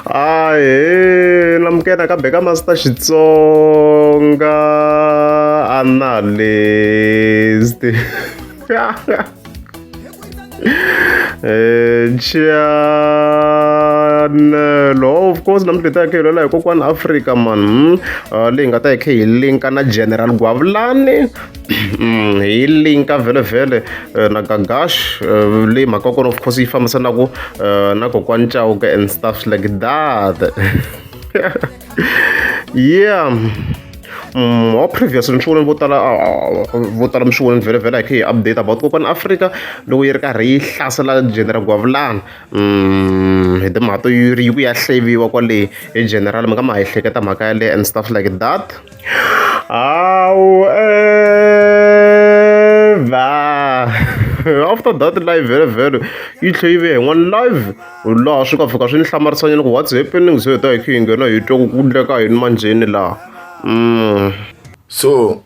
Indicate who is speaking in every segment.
Speaker 1: Ahee namukela nakambe ka Master Xitsonga Analyst channel of course namuntlha hi ta hi kha hi lwela hi kokwana Afrika man leyi nga ta hi kha hi linka na General Gwavulani hi linka vhele vhele na Gagash leyi mhaka kona of course yi fambisanaku na kokwani Chauke and stuff like that yeah. Wa previous ni swi vonile vo tala vo tala mi swi vonile vhele vhele hi kha hi update about kokwani Afrika loko yi ri karhi yi hlasela General Gwavulani hi timhaka to yi ri yi ku ya hleviwa kwale hi General mi nga ma ha ehleketa mhaka yaleyo and stuff like that. However, after that live vhele vhele yi tlhe yi ve yin'wana live laha swi nga fika swi ni hlamarisanyana ku what's happening se hi ta hi kha hi nghena hi twa ku ku endleka yini manjheni laha.
Speaker 2: So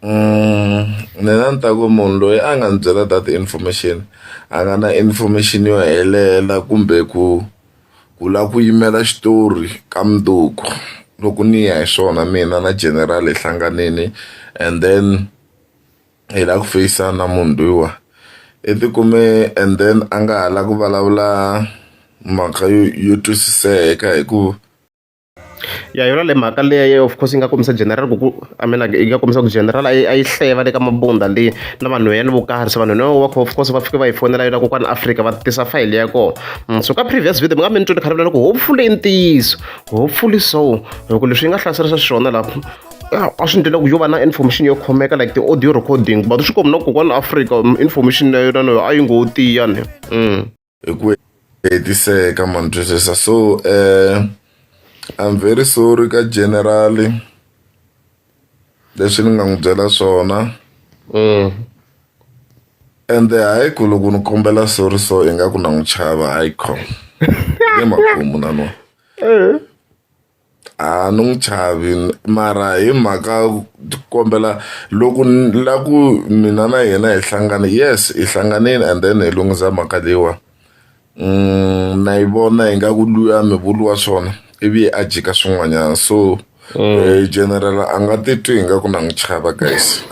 Speaker 2: mina ni ta ku munhu loyi a nga ni byela that information a nga na information yo helela kumbe ku ku lava ku yimela xitori ka mundzuku loko ni ya hi swona mina na general hi hlanganini and then hi lava ku feyisana na munhu luyiwa i tikume and then a nga ha lavi ku vulavula mhaka yo yo twisiseka hi ku.
Speaker 1: Ya yona le mhaka leyi of course yi nga kombisa general ku ku I mean like yi nga kombisa ku general a yi a yi hleva le ka mabunda le na vanhwanyana vo karhi se vanhwanyana va of course va fike va yi fonela yona kokwani Afrika va tisa fayele ya kona so ka previous video mi nga mi ni twile khale vula ku hopefully i ntiyiso hopefully so hi ku leswi yi nga hlaserisa xiswona lapho a swi ndlela ku yo va na information yo khomeka like ti-audio recording but swi komba na kokwani Afrika information ya yona no a yi ngo tiya ne.
Speaker 2: Hi ku hetiseka ma ni twisisa so I'm very sorry ka general leswi ni nga n'wi byela swona ende hayi ku loko ni kombela sorry so ingaku na n'wi chava hayi kho le makumu na nwa A ni n'wi chavi mara hi mhaka kombela loko ni la ku mina na yena hi hlangana yes hi hlanganile and then hi lunghisa mhaka leyiwa na yi vona ingaku luya muvuli wa swona ivi a jika swin'wanyana so general a nga titwi ingaku na n'wi chava guys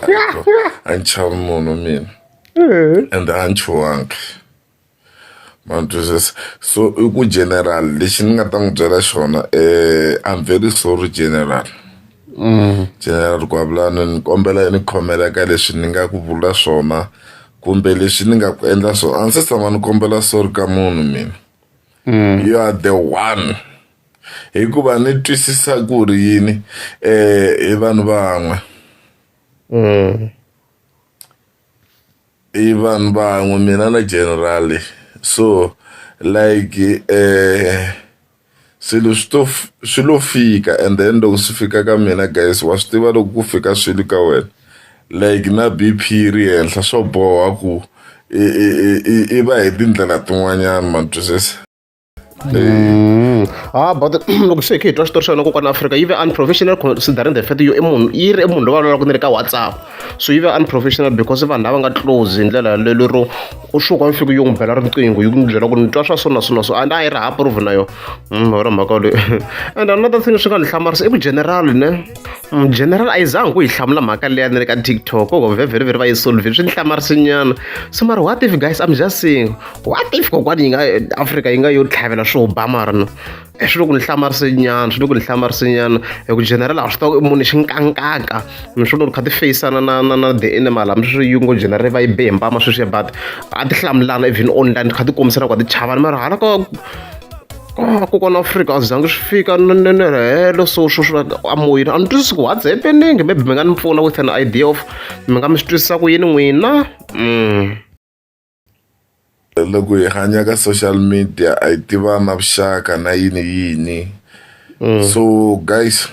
Speaker 2: a ni chavi munhu mina ende a ni chuhangi. Ma ni twisisa so i ku general lexi ni nga ta n'wi byela xona I'm very sorry general general Gwavulani ni kombela ni khomela ka leswi ni nga ku vula swona kumbe leswi ni nga ku endla swona a ndzi se tshama ni kombela sorry ka munhu mina you are the one hikuva ni twisisa ku ri yini hi vanhu van'we. I vanhu van'we mina na general so like swilo swi to swi lo fika and then loko swi fika ka mina guys wa swi tiva loko ku fika swilo ka wena like na B_P ri henhla swo boha ku i i i i va hi tindlela tin'wanyana ma ni twisisa.
Speaker 1: Ah but loko se hi kha hi twa xitori xa yona kokwana Afrika yi ve unprofessional considering the fact yo i munhu yi ri i munhu loyi a vulavulaka na le ka WhatsApp so yi ve unprofessional because vanhu lava nga close hi ndlela yaleyo lero u suka u fika yo n'wi bela riqingho yi n'wi byela ku ni twa swa so na so na so and a yi ri ha prove na yona hi yona mhaka leyi and another thing swi nga ni hlamarisa i ku general ne general a yi zangi ku yi hlamula mhaka leya na le ka TikTok ko vhevhele va yi solve swi ni hlamarise nyana so mara what if guys I'm just saying what if kokwani yi nga Afrika yi nga yo tlhavela swo ba mara no swi le ku ni hlamarise nyana swi le ku ni hlamarise nyana hi ku general a swi tiva ku i munhu xinkankaka mi swi vona kha ti feyisana na na na the animal hambi swi yi ngo general va yi be hi mpama sweswiya but a ti hlamulana even online kha ti kombisana ku a ti chavana mara hala ka kokwana Afrika a swi zangi swi fika na na helo so swo swi amoyeni a ni twisisi ku what's happening maybe mi nga ni pfuna with an idea of mi nga mi swi twisisa ku yini n'wina.
Speaker 2: Loko hi hanya ka social media a hi tiva na vuxaka na yini yini so guys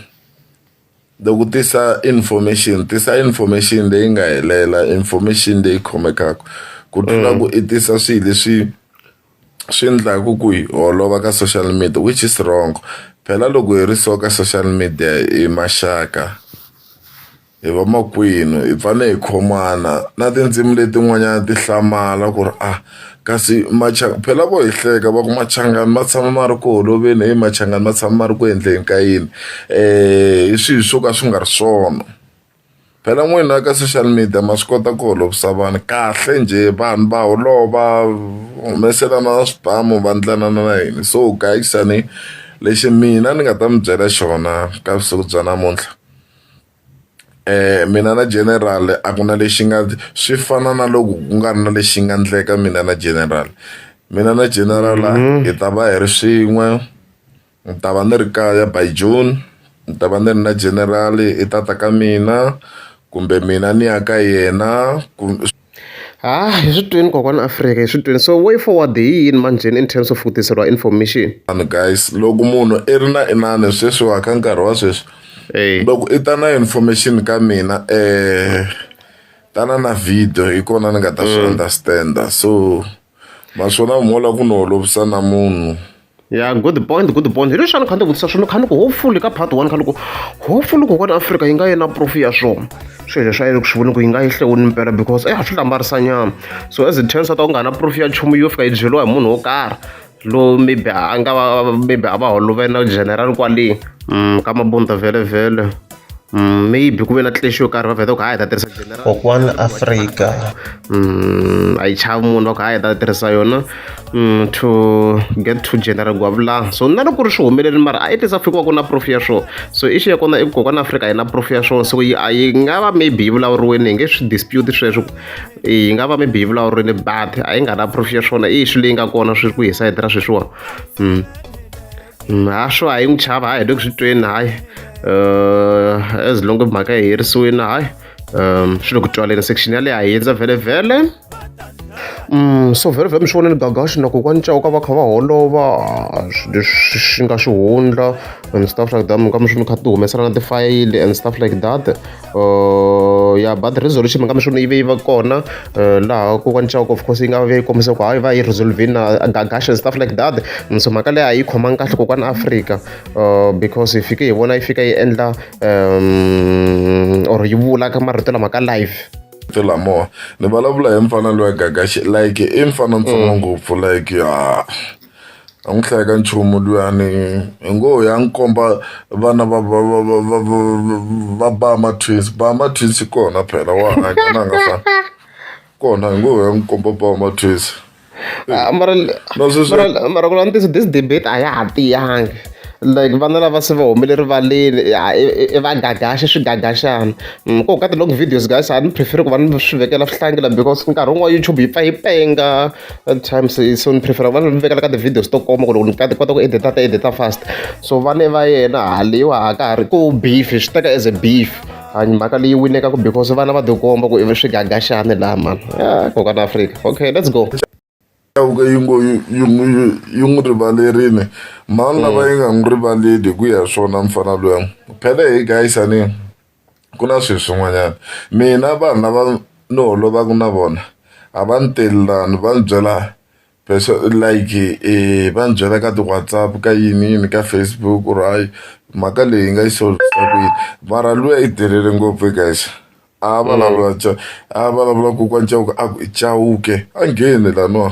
Speaker 2: loko tisa information tisa information leyi nga helela information leyi khomekaka ku tlula ku i tisa swilo leswi swi endlaku ku hi holova ka social media which is wrong phela loko hi ri so ka social media hi maxaka. Hi vamakwenu hi fanele hi khomana na tindzimi letin'wanyana ti hlamala ku ri a Kasi phela vo hi hleka va ku Machangani ma tshama ma ri ku holoveni heyi Machangani ma tshama ma ri ku endleni ka yini hi swihi swo ka swi nga ri swona. Phela n'wina ka social media ma swi kota ku holovisa vanhu kahle njhe vanhu va holova humeselana na swibamu va ndlana na yini so guys a ni lexi mina ni nga ta mi byela xona ka vusiku bya namuntlha mina na general a ku na lexi nga swi fana na loko ku nga ri na lexi nga ndleka mina na general mina na general hi ta va hi ri swin'we. Ni ta va ni ri kaya by June ni ta va ni ri na general i ta ta ka mina kumbe mina ni ya ka yena kumbe.
Speaker 1: Ha hi swi twini kokwana Afrika hi swi twini so way forward hi yini manjheni in terms of ku tiseriwa information.
Speaker 2: Guys loko munhu i ri na inani sweswiwa ka nkarhi wa sweswi loko i ta na information ka mina tana na video hi kona ni nga ta swi understand-a so naswona mo lava ku ni holovisa na munhu.
Speaker 1: Ya good point good point hi leswi a ni kha ni vutisa swona kha ni ku hopefully ka part one kha ni ku hopefully kokwana Afrika yi nga yi na proof ya swona swilo leswi a yi le ku swi voni ku yi nga yi hlewini mpela because e swi hlamarisa nyana so as it turns out ku nga na proof ya nchumu yo fika yi byeriwa hi munhu wo karhi lowu maybe a nga va maybe a va holove na general kwale ka mabunda vhele vhele. Maybe ku ve na clash yo karhi va vheta ku hayi hi ta tirhisa general
Speaker 3: Kokwani Afrika
Speaker 1: a yi chavi munhu va ku hayi hi ta tirhisa yona to get to general Gwavulani so na loko ku ri swi humelerile mara a at least a fika ku na proof ya swona so issue ya kona i ku Kokwani Afrika a yi na proof ya swona so yi a yi nga va maybe yi vulavuriwini hi nge swi dispute sweswo yi nga va maybe yi vulavuriwini but a yi nga na proof ya swona i issue leyi nga kona sweswi ku hi sayiti ra sweswiwani . Ha swo a yi n'wi chava hayi hi le ku swi tweni hayi as long mhaka yi herisiwile hayi swi le ku twaleni section yaleyo a yi hundza vhele vhele. So vhele vhele mi swi vonile Gagashi na kokwani Chauke va kha va holova leswi swi nga xihundla and stuff like that mi nga mi swi kha ti humesela na tifayili and stuff like that. Ya but resolution mi nga mi swi yi ve yi va kona laha kokwani Chauke of course yi nga ve yi kombisa ku hayi va yi resolve-ini na Gagashi and stuff like that. So mhaka leyi a yi khomangi kahle kokwani Afrika because hi fike hi vona yi fika yi endla or yi vula ka marito lama ka live.
Speaker 2: Lamawa ni vulavula hi mfana luya Gagashi like i mfana ntsongo ngopfu like ya a n'wi hlaya ka nchumu luyani hi ngo ya n'wi komba vana va va va va va va va Bama Twins Bama Twins yi kona phela wa hanya na nga fani kona hi ngo ya n'wi komba Bama Twins.
Speaker 1: Mara
Speaker 2: Na sweswi
Speaker 1: mara mara ku langutisa this debate a ya ha tiyangi like vana lava se va humele rivaleni i va gagaxa swigagaxana ko ka ti-long videos guys a ni prefer ku va ni swi vekela swihlangi la because nkarhi wun'wana YouTube yi pfa yi penga at times so ni prefer ku va ni vekela ka ti-videos to koma ku loko ni kota ku edita ta edita fast so vana va yena haleyiwa a ka ha ri ku beef hi swi teka as a beef hayi mhaka leyi winekaku because vana va tikomba ku i swigagaxani laha mani ya kokwana Afrika okay let's go.
Speaker 2: Chauke yi ngo yi yi n'wi yi n'wi rivalerini mani lava yi nga n'wi rivaleli hi ku ya hi swona mfana luya phela hi guys a ni ku na swilo swin'wanyana mina vanhu lava ni holovaka na vona a va ni telelani va ni byela like va ni byela ka ti-WhatsApp ka yini yini ka Facebook ku ri hayi mhaka leyi hi nga yi solve-isa ku yini mara luya i delele ngopfu guys a vulavula a vulavula kokwani Chauke a ku i Chauke a ngheni laniwa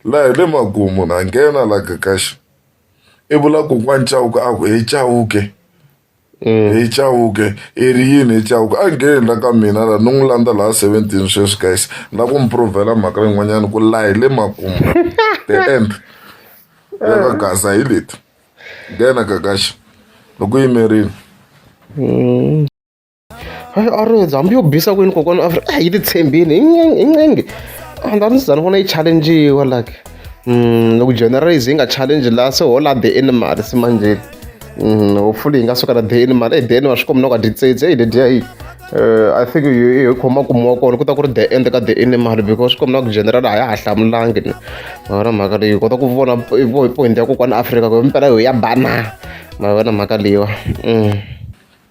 Speaker 2: laha hi le makumu na nghena la Gagashi i vula kokwani Chauke a ku he Chauke he Chauke i ri yini he Chauke a ngheni la ka mina la ni n'wi landza laha 17 sweswi guys na ku mi provhela mhaka yin'wanyana ku laha hi le makumu the end ya ka Gaza hi leti nghena Gagashi loko yimerile.
Speaker 1: Hayi a ri hambi yo bisa kwini kokwana Afrika a yi ti tshembini hi nqinghi a ni za ni vona yi challengiwa like loko generalize yi nga challenge laha se ho la the animal se manjheni hopefully yi nga suka na the animal e the animal swi komba na ku a dyi tsetse eyi ledyiya yi I think hi khoma makumu wa kona ku ta ku ri the end ka the animal because swi komba na ku general a ya ha hlamulangi ni ma vona mhaka leyi kota ku vona point ya kokwana Afrika ku mpela yo ya ba na ma vona mhaka leyiwa .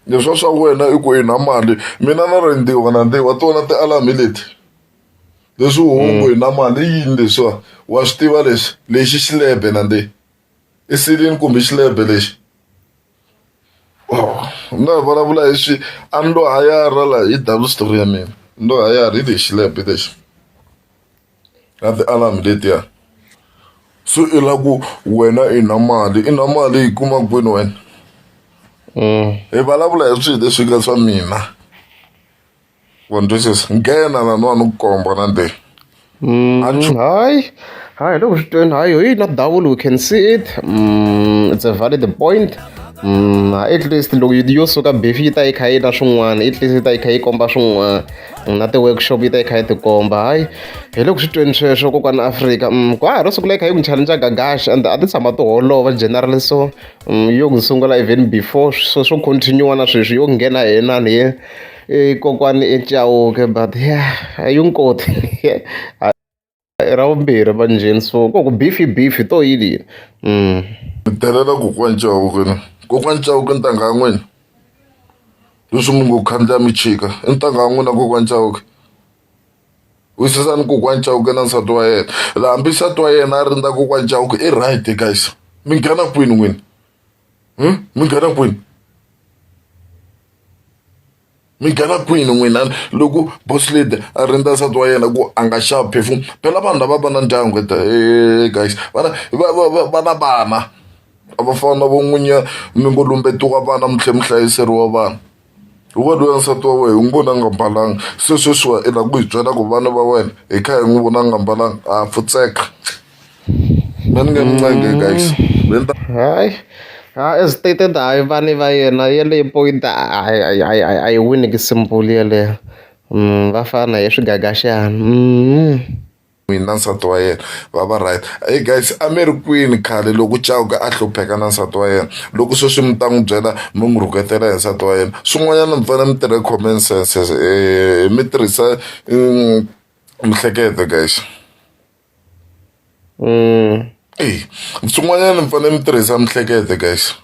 Speaker 2: Leswiya swa wena i ku i na mali mina na ri ndziwa na ndziwa tona ti-alarm hi leti leswi hungu hi na mali i yini leswiwa wa swi tiva leswi lexi xilebe nandziha i silini kumbe xilebe lexi ni nga vulavula hi swi a ni lo hayara la hi double story ya mina ni lo hayara hi lexi xilebe lexi. Na ti-alarm letiya se i la ku wena i na mali i na mali yi kuma kwini wena hi vulavula hi swilo leswi nga swa mina wa ni twisisa nghena laniwa ni ku komba na nde
Speaker 1: Hayi hayi loko swi tweni hayi hi na double we can see it it's a valid point at least loko yo suka beef yi ta yi kha yi na swin'wana at least yi ta yi kha yi komba swin'wana na ti-workshop yi ta yi kha yi tikomba hayi hi loko swi tweni sweswo kokwana Afrika ku ha ro sungula yi kha yi n'wi challenge Gagash and a ti tshama ti holova generally so yo n'wi sungula even before so swo continue na sweswi yo nghena hi inani hi kokwani i Chauke but yeah a yi n'wi koti i ra vumbirhi manjheni so ku beef i beef to yini
Speaker 2: Mi delela kokwani Chauke ni kokwani Chauke ntangha ya n'wina leswi mi ngo khandziya mi chika i ntangha ya n'wina kokwani Chauke wisisani kokwani Chauke na nsati wa yena la hambi nsati wa yena a rindza kokwani Chauke i right guys mi nghena kwini n'wina mi nghena kwini mi nghena kwini n'wina loko boss lady a rindza nsati wa yena ku a nga xavi perfume phela vanhu lava va na ndyangu guys vana va va va va na vana a va fani na vo n'winya mi ngo lumbetiwa vana mi tlhela mi hlayiseriwa vana hi wa loyi nsati wa wena hi n'wi vona a nga mbalanga se sweswiwa i lava ku hi byela ku vana va wena hi kha hi n'wi vona a nga mbalanga a pfutseka me ni nge mi ncengi guys
Speaker 1: hayi ha as stated hayi vani va yena yeleyo point a yi winiki simple yeleyo va fana hi swigagaxana
Speaker 2: N'wina na nsati wa yena va va right hey guys a mi ri kwini khale loko Chauke a hlupheka na nsati wa yena loko sweswi mi ta n'wi byela mi n'wi rhuketela hi nsati wa yena swin'wanyana mi fanele mi tirhe common sense mi tirhisa miehleketo guys eya swin'wanyana mi fanele mi tirhisa miehleketo guys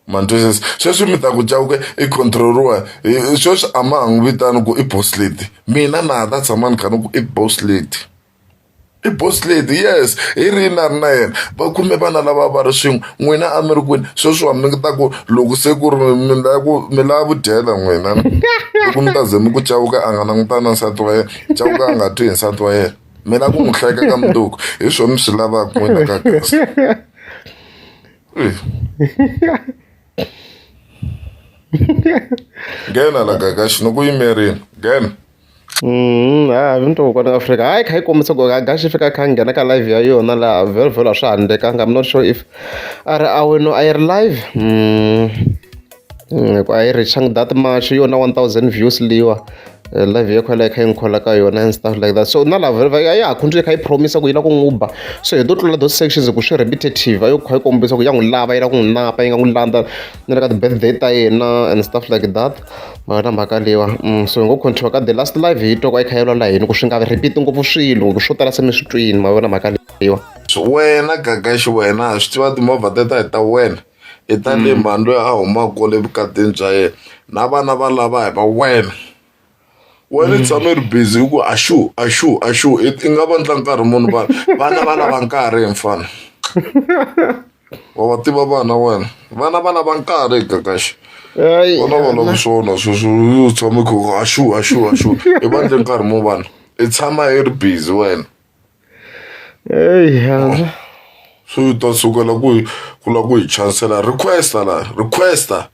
Speaker 2: ma ni twisisa sweswi mi ta ku Chauke i control-riwa hi sweswi a ma ha n'wi vitani ku i boss lady mina na ha ta tshama ni kha ni ku i boss lady i boss lady yes hi rini a ri na yena va khume vana lava va ri swin'we n'wina a mi ri kwini sweswiwa mi ta ku loko se ku ri mi lava ku mi lava vudyela n'wina loko mi ta ze mi ku Chauke a nga langutani na nsati wa yena Chauke a nga twi hi nsati wa yena mi lava ku n'wi hleka ka mundzuku hi swona mi swi lavaka n'wina ka kasi nghena la gagaxi ni ku yimerini nghena
Speaker 1: Ha ni twa kokwana Afrika hayi kha yi kombisa ku Gagashi fika kha nghena ka live ya yona laha vhele vhele a swa ha endlekanga I'm not sure if a ri a wena a yi ri live hi ku a yi reach-angi that much yona 1000 views leyiwa live ya kwalaho yi kha yi n'wi khola ka yona and stuff like that so na laha vhele a ya ha continue kha yi promise ku yi lava ku n'wi ba so hi to tlula those sections ku swi repetitive a yo kha yi kombisa ku ya n'wi lava yi lava ku n'wi napa yi nga n'wi landza na le ka ti-birthday ta yena and stuff like that ma yona mhaka leyiwa so hi ngo continue ka the last live hi twa ku a yi kha yi vulavula yini ku swi nga repeat ngopfu swilo ku swo tala se mi swi twini ma vona mhaka leyiwa
Speaker 2: wena gagaxi wena swi tiva timovha teta hi ta wena i ta le mhani loyi a humaka kwale vukatini bya yena na vana va lava hi va wena wena i tshama i ri busy hi ku axu axu axu i nga va ndla nkarhi munhu vana vana va lava nkarhi hi mfana wa va tiva vana wena vana va lava nkarhi gagaxi vana va lava swona sweswo u tshama i kha axu axu axu i va ndle nkarhi mo vana i tshama i ri busy wena so u ta sukela ku ku lava ku hi chansela request-a la request-a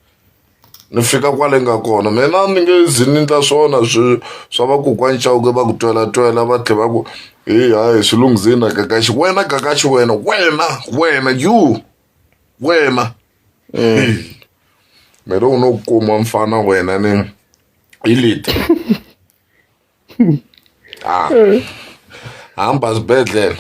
Speaker 2: ni fika kwale nga kona mina ni nge zi ni ndla swona swi swa vakokwani Chauke va ku twela twela va tlhela va ku heyi hayi swi lunghizini na Gagashi wena Gagashi wena wena wena you wena me loko no kuma mfana wena ni hi leti ah hamba xibedhlele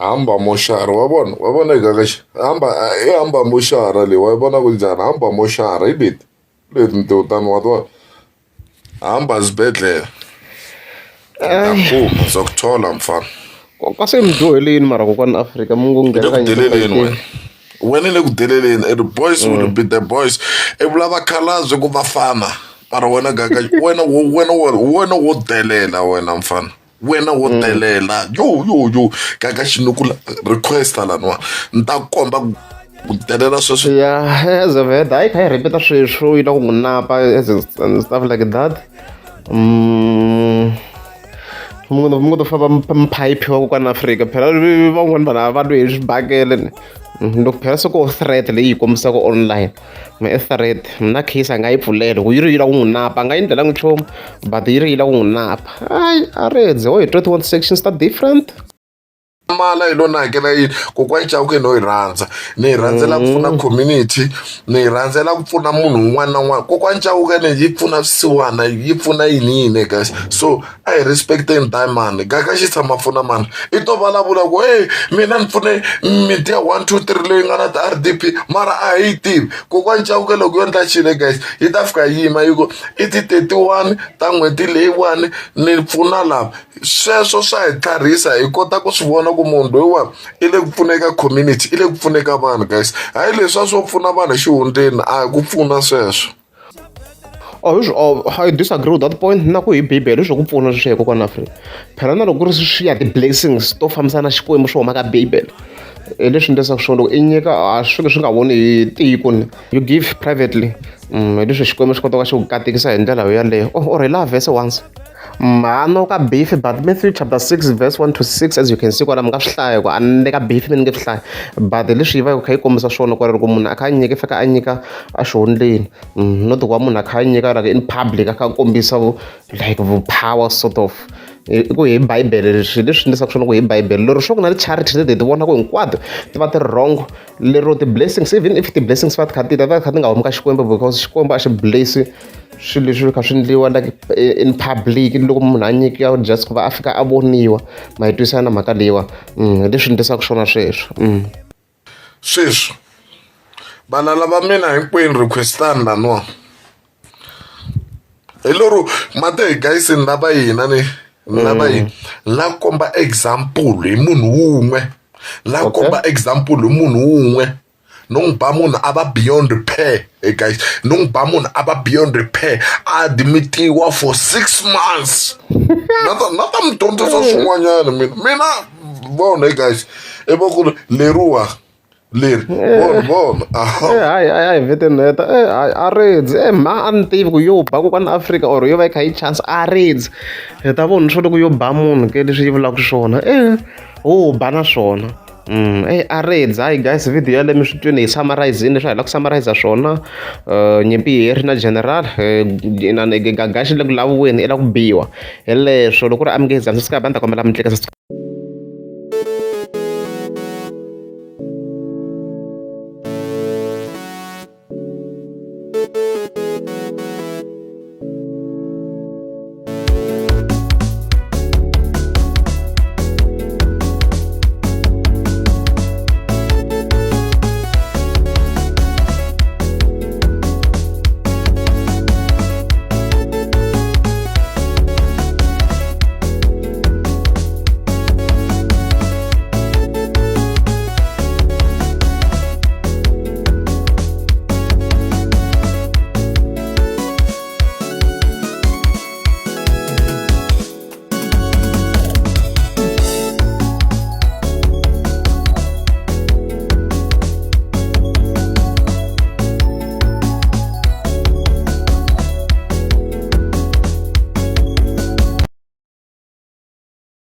Speaker 2: hamba moxara wa vona wa vona Gagashi hamba i hamba moxara leyi wa yi vona ku njhani hamba moxara hi leti leti mintirho ta mina wa ti vona hamba xibedhlele ta kuma za ku thola mfana
Speaker 1: kasi mi dyoheleni mara kokwani Afrika mi ngo
Speaker 2: le ku deleleni wena wena le ku deleleni and the boys will be the boys i vula vakhalabye ku va fana mara wena gaga wena wena wena wo delela wena mfana wena wo delela yo yo yo gaga xinukula requesta laniwa ni ta komba ku delela sweswi
Speaker 1: ya as a vet hayi kha yi repeat sweswo yi la ku n'wi napa and stuff like that Mi ngo to famba mphayiphi wa kokwana Afrika phela van'wani vanhu a va lwi hi swibakele ni. Loko phela se ko threat leyi yi kombisaka online i threat na case a nga yi pfulela loko yi ri yi lava ku n'wi napa a nga yi ndlelangi nchumu but yi ri yi lava ku n'wi napa hayi a redzi ho hi 21 sections ta different.
Speaker 2: Mala hi lo ni hakela yini kokwani Chauke no yi rhandza ni yi rhandzela ku pfuna community ni yi rhandzela ku pfuna munhu un'wana na un'wana kokwani Chauke ni yi pfuna swisiwana yi pfuna yini yini guys so a hi respect-eni diamond Gaga xi tshama pfuna mani i to vulavula ku e mina ni pfune miti ya 1 2 3 leyi nga na ti-R_D_P mara a hi yi tivi kokwani Chauke loko yo endla xilo guys yi ta fika yi yima yi ku i ti 31 ta n'hweti leyiwani ni pfuna lava sweswo swa hi tlharihisa hi kota ku swi vona ku munhu loyiwani i le ku pfuneka community i le ku pfuneka vanhu guys hayi leswiya swo pfuna vanhu xihundleni a hi ku pfuna sweswo.
Speaker 1: Oh, oh, I disagree with that point na ku hi bibele swo ku pfuna sweswo kokwana Afrika phela na loko ku ri swi ya ti-blessings to fambisana na Xikwembu swo huma ka bibele hi leswi endlisaka swona loko i nyika a swi swi nga voni hi tiko ni you give privately hi leswi Xikwembu xi kotaka xi ku katekisa hi ndlela yaleyo oh, or hi laha verse once mhano ka beef but Matthew chapter 6 verse 1 to 6 as you can see kwala mi nga swi hlaya ku a ni le ka beef mi ni nge swi hlaya but leswi yi va yi kha yi kombisa swona kwala loko munhu a kha a nyika i fika a nyika exihundleni not ku va munhu a kha a nyika like in public a kha a kombisa like power sort of i ku hi bibele leswi leswi endlisaka swona ku hi bibele lero swa ku na ti-charity leti hi ti vonaka hinkwato ti va ti ri wrong lero ti-blessings even if ti-blessings va ti kha ti ta va kha ti nga humi ka Xikwembu because Xikwembu a xi bless swilo leswi kha swi endliwa like in public loko munhu a nyikiwa just ku va a fika a voniwa ma yi twisisa na mhaka leyiwa hi leswi endlisaka swona sweswo.
Speaker 2: Sweswi valala va mina hinkwenu request-ani laniwa hi lero mati hi gayiseni lava hina ni lava hina la komba example hi munhu wun'we la komba example hi munhu wun'we no n'wi ba munhu a va beyond repair hey guys no n'wi ba munhu a va beyond repair a admitiwa for 6 months na ta mi dyondzisa swin'wanyana mina mina vona hey guys i va ku ri leriwa leri vona vona.
Speaker 1: Hayi hayi hayi vhete neta hayi a redzi ma a ni tivi ku yo ba kokwana Afrika or yo va yi kha yi chance a redzi hi ta vona swo loko yo ba munhu ke leswi yi vulaka swona wo ba na swona a redzi hayi guys video yaleyo mi swi twini hi summarize-ini leswi a hi lava ku summarize swona nyimpi yi herile na general inani Gagashi le ku laviweni i lava ku biwa hi leswo loko ku ri a mi nge za ni ta kombela mi tlika.